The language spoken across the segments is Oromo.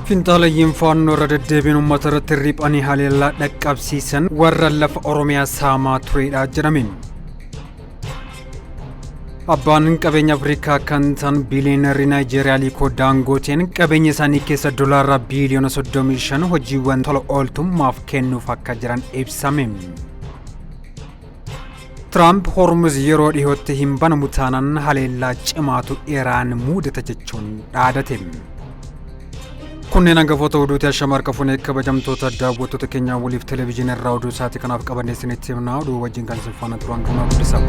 Finxaalayyiin Faannoo irra deddeebiin uummata irratti riphanii haleellaa dhaqqabsiisan warra lafa Oromiyaa saamaa turedha jedhame. Abbaan qabeenya Afrikaa kan ta'an biiliyoonarri Naayijeeriyaa Alikoo Daangooteen qabeenya isaanii keessa doolaara biiliyoona 35 hojiiwwan tola ooltummaaf kennuuf akka jiran ibsame. Tiraamp Hormuz yeroo dhiyootti hin banamu taanaan haleellaa cimaatu Iraan mudata jechuun dhaadate. Kunneen hangafoota oduuti. Ashama harka fuunee kabajamtoota daawwattoota keenyaa waliif televezyiinii irraa oduu isaatii kanaaf qabannee isinitti himna. Oduu wajjin kan isin faana turan Girmaa Guddisaa.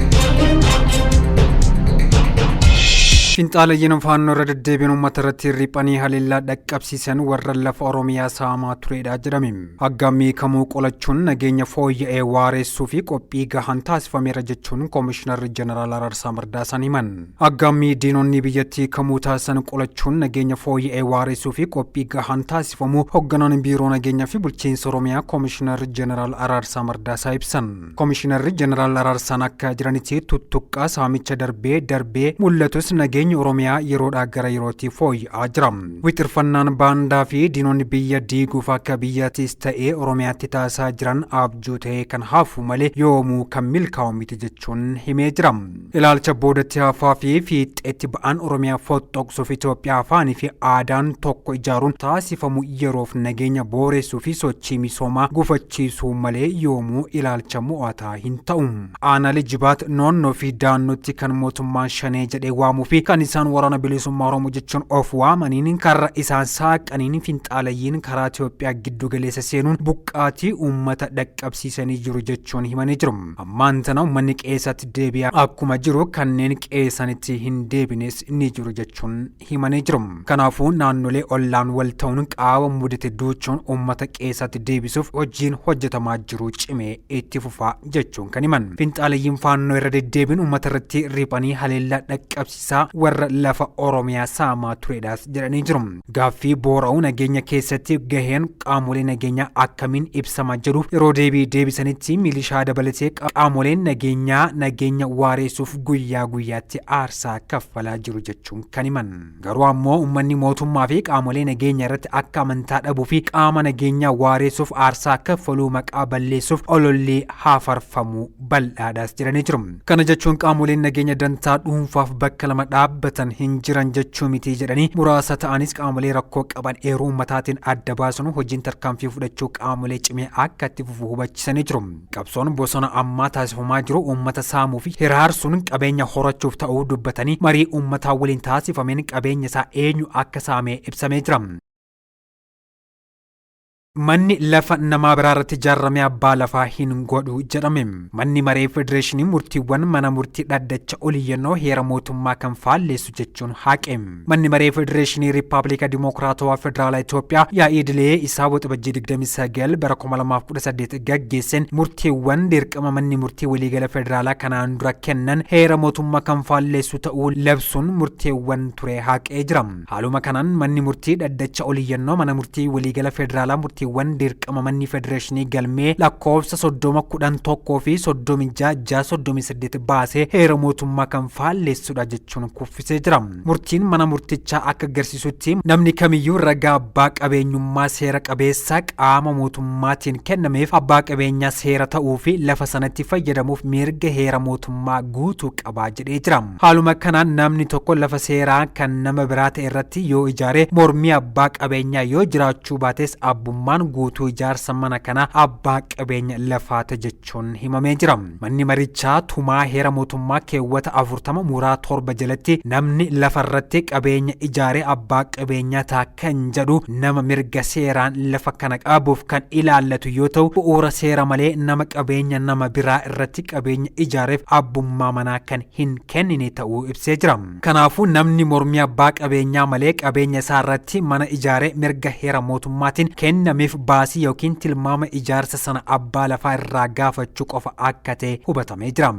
Finxaalayyiin Faannoo irra deddeebiin uummata irratti riphanii haleellaa dhaqqabsiisan warra lafa Oromiyaa saamaa turedha jedhame. Aggaammii kamuu qolachuun nageenya fooyya'ee waareessuu fi qophii gahaan taasifameera jechuun Koomishinarri Jeneraal Araarsaa Mardaasaan himan. Aggaammii diinonni biyyattii kamuu taasisan qolachuun nageenya fooyya'ee waareessuu fi qophii gahaan taasifamuu hoogganaan Biiroo Nageenyaa fi Bulchiinsa Oromiyaa Koomishinarri Jeneraal Araarsaa Mardaasaa ibsan. Koomishinarri Jeneraal Araarsaan akka jiranitti tuttuqqaa saamicha darbee darbee mul'atus nageenyi Oromiyaa yeroodhaa gara yerootti fooyya'aa jira. Wixirfannaan baandaa fi diinonni biyya diiguuf akka biyyaattis ta'ee Oromiyaatti taasisaa jiran abjuu ta'ee kan hafu malee yoomuu kan milkaa'u miti jechuun himee jira. Ilaalcha boodatti hafaa fi fiixeetti ba'an Oromiyaa fottoqsuuf Itoophiyaa afaanii fi aadaan tokko ijaaruun taasifamu yeroof nageenya booressuu fi sochii misoomaa gufachiisuu malee yoomuu ilaalcha mo'ataa hin ta'u. Aanaalee Jibaat, Noonnoo fi Daannootti kan mootummaan Shanee jedhee waamuu fi kan isaan Waraana Bilisummaa Oromoo jechuun of waamaniin karra isaan saaqaniin finxaalayyiin karaa Itoophiyaa giddu galeessa seenuun buqqaatii uummata dhaqqabsiisanii jiru jechuun himanii jiru. Ammaan tana uummanni qe'eessaatti deebi'aa akkuma jiru kanneen qe'eessanitti hin deebines ni jiru jechuun himanii jiru. Kanaafuu naannolee ollaan wal ta'uun qaawa mudate duuchuun uummata qe'eessaatti deebisuuf hojiin hojjetamaa jiru cimee itti fufaa jechuun kan himan. Finxaalayyiin Faannoo irra deddeebiin uummata irratti riphanii haleellaa dhaqqabsiisaa warra lafa Oromiyaa saamaa turedhaas jedhanii jiru. Gaaffii boora'uu nageenya keessatti gaheen qaamolee nageenyaa akkamiin ibsama jedhuuf yeroo deebii deebisanitti milishaa dabalatee qaamoleen nageenyaa nageenya waareessuuf guyyaa guyyaatti aarsaa kaffalaa jiru jechuun kan himan. Garuu ammoo uummanni mootummaa fi qaamolee nageenya irratti akka amantaa dhabuu fi qaama nageenyaa waareessuuf aarsaa kaffaluu maqaa balleessuuf ololli haafarfamuu bal'aadhaas jedhanii jiru. Kana jechuun qaamoleen nageenya dantaa dhuunfaaf bakka lama dhaabbatan hin jiran jechuu miti jedhanii muraasa ta'anis qaamolee rakkoo qaban eeruu uummataatiin adda baasuun hojiin tarkaanfii fudhachuu qaamolee cimee akka itti fufu hubachisanii jiru. Qabsoon bosona ammaa taasifamaa jiru uummata saamuu fi hiraarsuun qabeenya horachuuf ta'uu dubbatanii marii uummataa waliin taasifameen qabeenya isaa eenyu akka saamee ibsamee jira. Manni lafa namaa biraa irratti ijaarame abbaa lafaa hin godhu jedhame. Manni maree federeeshinii murtiiwwan mana murtii dhaddacha oliyyannoo heera mootummaa kan faalleessu jechuun haqe. Manni maree federeeshinii Riippaabilika Dimokiraatawaa Federaalaa Itoophiyaa yaa'ii idilee isaa Waxabajjii 29 bara 2018 gaggeesseen murtiiwwan dirqama manni murtii waliigala federaalaa kanaan dura kennan heera mootummaa kan faalleessu ta'uu labsuun murteewwan ture haqee jira. Haaluma kanaan manni murtii dhaddacha oliyyannoo mana murtii waliigala federaalaa murtiiwwan dirqama manni federeeshinii galmee lakkoofsa 30 10 1 fi 36 6 38 baasee heera mootummaa kan faalleessudha jechuun kuffisee jira. Murtiin mana murtichaa akka agarsiisutti namni kamiyyuu ragaa abbaa qabeenyummaa seera qabeessa qaama mootummaatiin kennameef abbaa qabeenyaa seera ta'uu fi lafa sanatti fayyadamuuf mirga heera mootummaa guutuu qabaa jedhee jira. Haaluma kanaan namni tokko lafa seeraa kan nama biraa ta'e irratti yoo ijaare mormii abbaa qabeenyaa yoo jiraachuu baates abbummaan guutuu ijaarsa mana kanaa abbaa qabeenya lafaata jechuun himamee jira. Manni marichaa tumaa heera mootummaa keewwata 40 muraa 7 jalatti namni lafa irratti qabeenya ijaaree abbaa qabeenyaa ta'a kan jedhu nama mirga seeraan lafa kana qabuuf kan ilaallatu yoo ta'u bu'uura seera malee nama qabeenya nama biraa irratti qabeenya ijaareef abbummaa manaa kan hin kennine ta'uu ibsee jira. Kanaafuu namni mormii abbaa qabeenyaa malee qabeenya isaa irratti mana ijaaree mirga heera mootummaatiin kennameef baasii yookiin tilmaama ijaarsa sana abbaa lafaa irraa gaafachuu qofa akka ta'e hubatamee jira.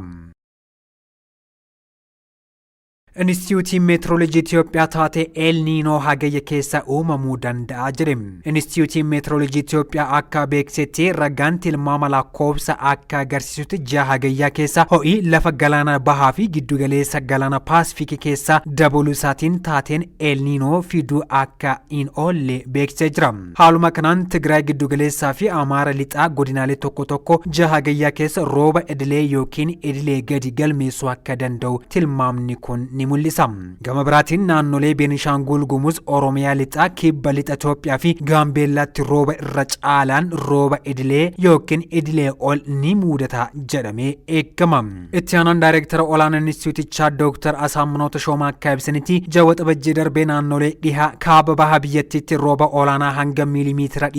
Inistituutiin Meetirooloojii Itoophiyaa taatee El Niinoo Hagayya keessa uumamuu danda'a jedhe. Inistituutiin Meetirooloojii Itoophiyaa akka beeksisetti, ragaan tilmaama lakkoofsa akka agarsiisutti, ji'a Hagayyaa keessa ho'i lafa galaana bahaa fi giddugaleessa galaana Paasifikii keessa dabaluu isaatiin taateen El Niinoo fiduu akka hin oolle beeksisee jira. Haaluma kanaan Tigraay giddugaleessaa fi Amaara lixaa godinaalee tokko tokko ji'a Hagayyaa keessa rooba idilee yookiin idilee gadi galmeessuu akka danda'u tilmaamni kun ni mul'isa. Gama biraatiin naannolee Beenishaangul Gumuz, Oromiyaa lixaa, Kibba lixa Itoophiyaa fi Gaambeellaatti rooba irra caalaan rooba idilee yookiin idilee ol ni mudata jedhamee eegama. Itti aanaan daayireektara olaanaa inistituutichaa Dooktar Asaamminoo Tashoomaa akka ibsanitti, ji'a Waxabajjii darbee naannolee dhihaa kaaba baha biyyattiitti rooba olaanaa hanga 100 miilimeetira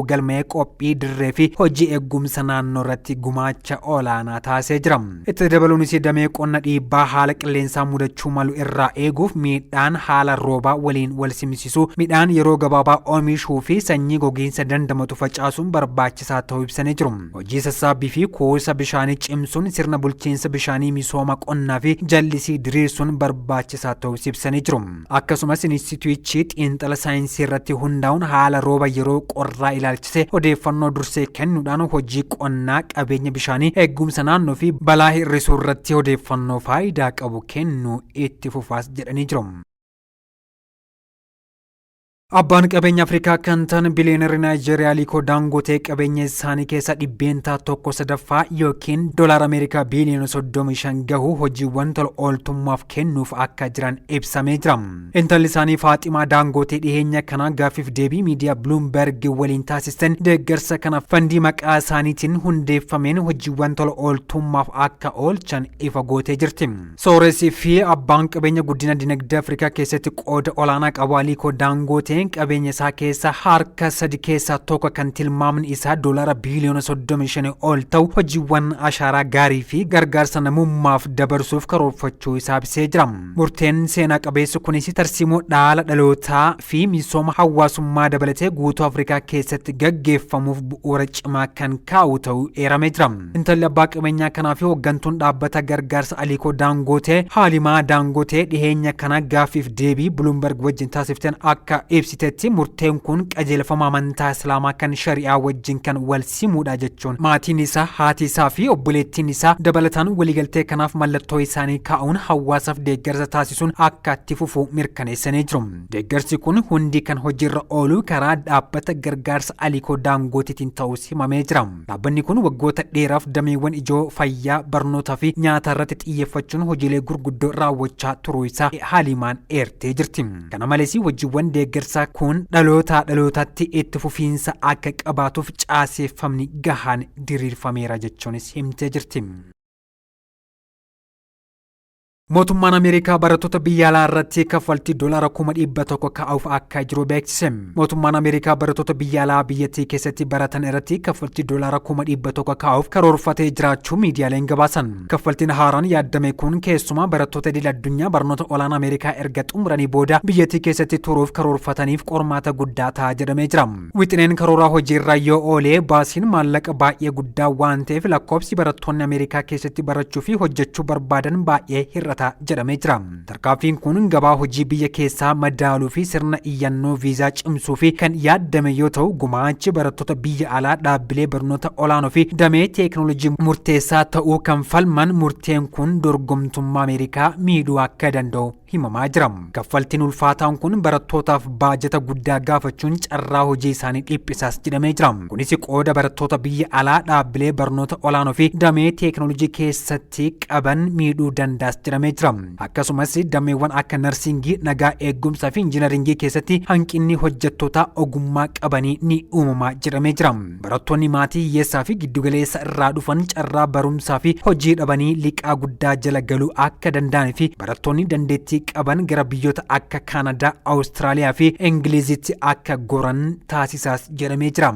galma'ee qophii dirree fi hojii eegumsa naannoo irratti gumaacha olaanaa taasisee jira. Itti dabaluunis, damee qonna dhiibbaa haala qilleensaa mudachuu malu irraa eeguuf midhaan haala roobaa waliin wal simsiisuu, midhaan yeroo gabaabaa oomishuu fi sanyii gogiinsa dandamatu facaasuun barbaachisaa ta'uu ibsanii jiru. Hojii sassaabbii fi kuusa bishaanii cimsuun, sirna bulchiinsa bishaanii, misooma qonnaa fi jallisii diriirsuun barbaachisaa ta'uu ibsanii jiru. Akkasumas inistituutichi xiinxala saayinsii irratti hundaa'uun haala rooba yeroo qorraa ilaalchisee odeeffannoo dursee kennuudhaan hojii qonnaa, qabeenya bishaanii, eegumsa naannoo fi balaa hir'isuu irratti odeeffannoo faayidaa qabu kennuu itti fufaas jedhanii jiru. Abbaan qabeenya Afrikaa kan ta'an biliyeenarri Naayijeeriyaa Alikoo Daangotee qabeenya isaanii keessaa 1/3 yookiin doolaara Ameerikaa biiliyoona 35 gahu hojiiwwan tola ooltummaaf kennuuf akka jiran ibsamee jira. Intalli isaanii Faaximaa Daangotee dhiheenya kana gaaffiif deebii miidiyaa Bloomberg waliin taasisan, deeggarsa kana fandii maqaa isaaniitiin hundeeffameen hojiiwwan tola ooltummaaf akka oolchan ifa gootee jirti. Sooressii fi abbaan qabeenya guddina dinagdee Afrikaa keessatti qooda olaanaa qabu Alikoo Daangooteen qabeenya isaa keessa harka 1/3 kan tilmaamni isaa doolaara biiliyoona 35 ol ta'u hojiiwwan ashaaraa gaarii fi gargaarsa namummaaf dabarsuuf karoorfachuu isaa ibsee jira. Murteen seenaa qabeessi kunis tarsiimoo dhaala dhalootaa fi misooma hawaasummaa dabalatee guutuu Afrikaa keessatti gaggeeffamuuf bu'uura cimaa kan kaa'u ta'uu eeramee jira. Intalli abbaa qabeenyaa kanaa fi hooggantuun dhaabbata gargaarsa Alikoo Daangotee, Haalimaa Daangotee, dhiheenya kana gaaffiif deebii Bloomberg wajjin taasifteen akka ibsitetti, murteen kun qajeelfama amantaa Islaamaa kan shari'aa wajjin kan wal simuudha jechuun, maatiin isaa, haati isaa fi obboleettiin isaa dabalataan waliigaltee kanaaf mallattoo isaanii kaa'uun hawaasaaf deeggarsa taasisuun akka itti fufu mirkaneessanii jiru. Deeggarsi kun hundi kan hojiirra oolu karaa dhaabbata gargaarsa Alikoo Daangootiitiin ta'us himamee jira. Dhaabbanni kun waggoota dheeraaf dameewwan ijoo fayyaa, barnootaa fi nyaata irratti xiyyeeffachuun hojiilee gurguddoo raawwachaa turuu isaa Haalimaan eertee jirti. Kana malees, hojiiwwan deeggarsaa kun dhalootaa dhalootatti itti fufiinsa akka qabaatuuf caaseeffamni gahaan diriirfameera jechuunis himtee jirti. Mootummaan Ameerikaa barattoota biyya alaa irratti kaffaltii doolaara 100,000 kaa'uuf akka jiru beeksise. Mootummaan Ameerikaa barattoota biyya alaa biyyattii keessatti baratan irratti kaffaltii doolaara 100,000 kaa'uuf karoorfatee jiraachuu miidiyaaleen gabaasan. Kaffaltiin haaraan yaaddame kun keessumaa barattoota idil addunyaa barnoota olaanaa Ameerikaa erga xumuranii booda biyyattii keessatti turuuf karoorfataniif qormaata guddaa ta'a jedhamee jira. Wixineen karooraa hojiirra yoo oolee baasiin maallaqa baay'ee guddaa waan ta'eef, lakkoofsi barattoonni Ameerikaa keessatti barachuu fi hojjechuu barbaadan baay'ee hir'ata jedhamee jira. Tarkaanfiin kun gabaa hojii biyya keessaa madaaluu fi sirna iyyannoo viizaa cimsuu fi kan yaaddame yoo ta'u, gumaachi barattoota biyya alaa dhaabbilee barnoota olaanoo fi damee teeknooloojii murteessaa ta'uu kan falman, murteen kun dorgomtummaa Ameerikaa miidhuu akka danda'u himamaa jira. Kaffaltiin ulfaataan kun barattootaaf baajata guddaa gaafachuun carraa hojii isaanii dhiphisaas jedhamee jira. Kunis qooda barattoota biyya alaa dhaabbilee barnoota olaanoo fi damee teeknooloojii keessatti qaban miidhuu danda'as jedhamee jira. Akkasumas dameewwan akka narsingii, nagaa eegumsaa fi injiinaringii keessatti hanqinni hojjettoota ogummaa qabanii ni uumama jedhamee jira. Barattoonni maatii hiyyeessaa fi giddugaleessa irraa dhufan carraa barumsaa fi hojii dhabanii liqaa guddaa jala galuu akka danda'anii fi barattoonni dandeettii qaban gara biyyoota akka Kaanadaa, Awustiraaliyaa fi Ingilizitti akka goran taasisaas jedhamee jira.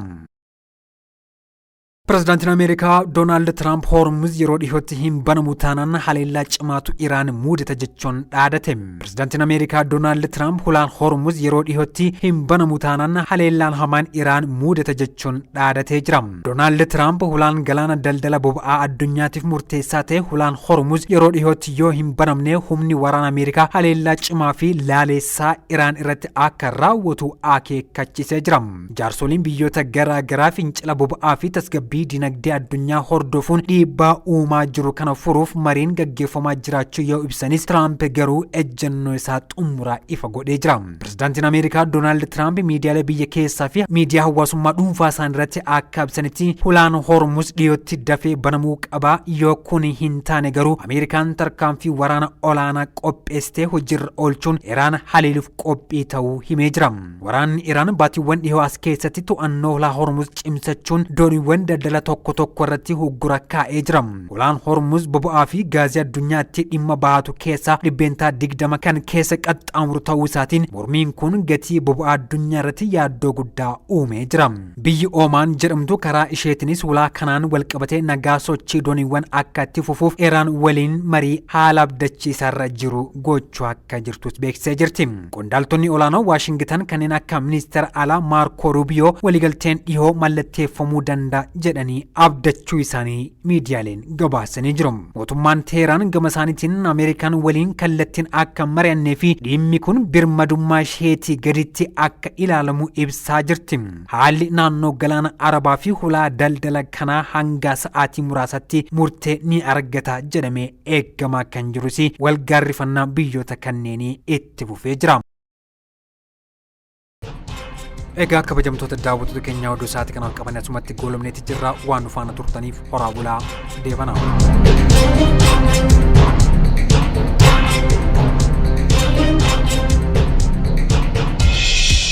Pirezidaantiin Ameerikaa Doonaald Tiraamp Hormuz yeroo dhiyootti hin banamu taanaan haleellaa cimaatu Iraan mudata jechuun dhaadate. Pirezidaantiin Ameerikaa Doonaald Tiraamp hulaan Hormuz yeroo dhiyootti hin banamu taanaan haleellaan hamaan Iraan mudata jechuun dhaadatee jira. Doonaald Tiraamp hulaan galaana daldala boba'aa addunyaatiif murteessaa ta'e hulaan Hormuz yeroo dhiyootti yoo hin banamne humni waraana Ameerikaa haleellaa cimaa fi laaleessaa Iraan irratti akka raawwatu akeekkachiisee jira. Jaarsoliin biyyoota garaa garaa fincila boba'aa fi tasgabbii dinagdee addunyaa hordofuun dhiibbaa uumaa jiru kana furuuf mariin gaggeeffamaa jiraachuu yoo ibsanis, Tiraamp garuu ejjennoo isaa xumuraa ifa godhee jira. Pirezidaantiin Ameerikaa Doonaald Tiraamp miidiyaalee biyya keessaa fi miidiyaa hawaasummaa dhuunfaa isaan irratti akka ibsanitti, hulaan Hormuz dhiyootti dafee banamuu qaba. Yoo kun hin taane garuu Ameerikaan tarkaanfii waraana olaanaa qopheessitee hojiirra oolchuun Iraan haleeluuf qophii ta'uu himee jira. Waraanni Iraan baatiiwwan dhihoo as keessatti to'annoo hulaa Hormuz cimsachuun dooniiwwan daldala tokko tokko irratti huggura kaa'ee jira. Hulaan Hormuz boba'aa fi gaazii addunyaatti dhimma bahatu keessaa 20% kan keessa qaxxaamuru ta'uu isaatiin, mormiin kun gatii boba'aa addunyaa irratti yaaddoo guddaa uumee jira. Biyyi Oomaan jedhamtu karaa isheetinis hulaa kanaan walqabatee nagaa sochii dooniiwwan akka itti fufuuf Iraan waliin marii haala abdachiisaarra jiru gochuu akka jirtus beeksisee jirti. Qondaaltonni olaanoo Waashingitan kanneen akka ministeera alaa Maarkoo Ruubiyoo waliigalteen dhihoo mallatteeffamuu danda'a jedhanii abdachuu isaanii miidiyaaleen gabaasanii jiru. Mootummaan Teheraan gama isaaniitiin Ameerikaan waliin kallattiin akka mari'annee fi dhimmi kun birmadummaa isheetii gaditti akka ilaalamu ibsaa jirti. Haalli naannoo galaana Arabaa fi hulaa daldala kanaa hanga sa'aatii muraasatti murtee ni argata jedhamee eeggamaa kan jirus walgaarrifannaa biyyoota kanneenii itti fufee jira. Egaa kabajamtoota daawwattoota keenyaa, oduu sa'aatii kanaaf qaban asumatti goolabneeti jirra. Waan nu faana turtaniif horaa bulaa, deebanaa.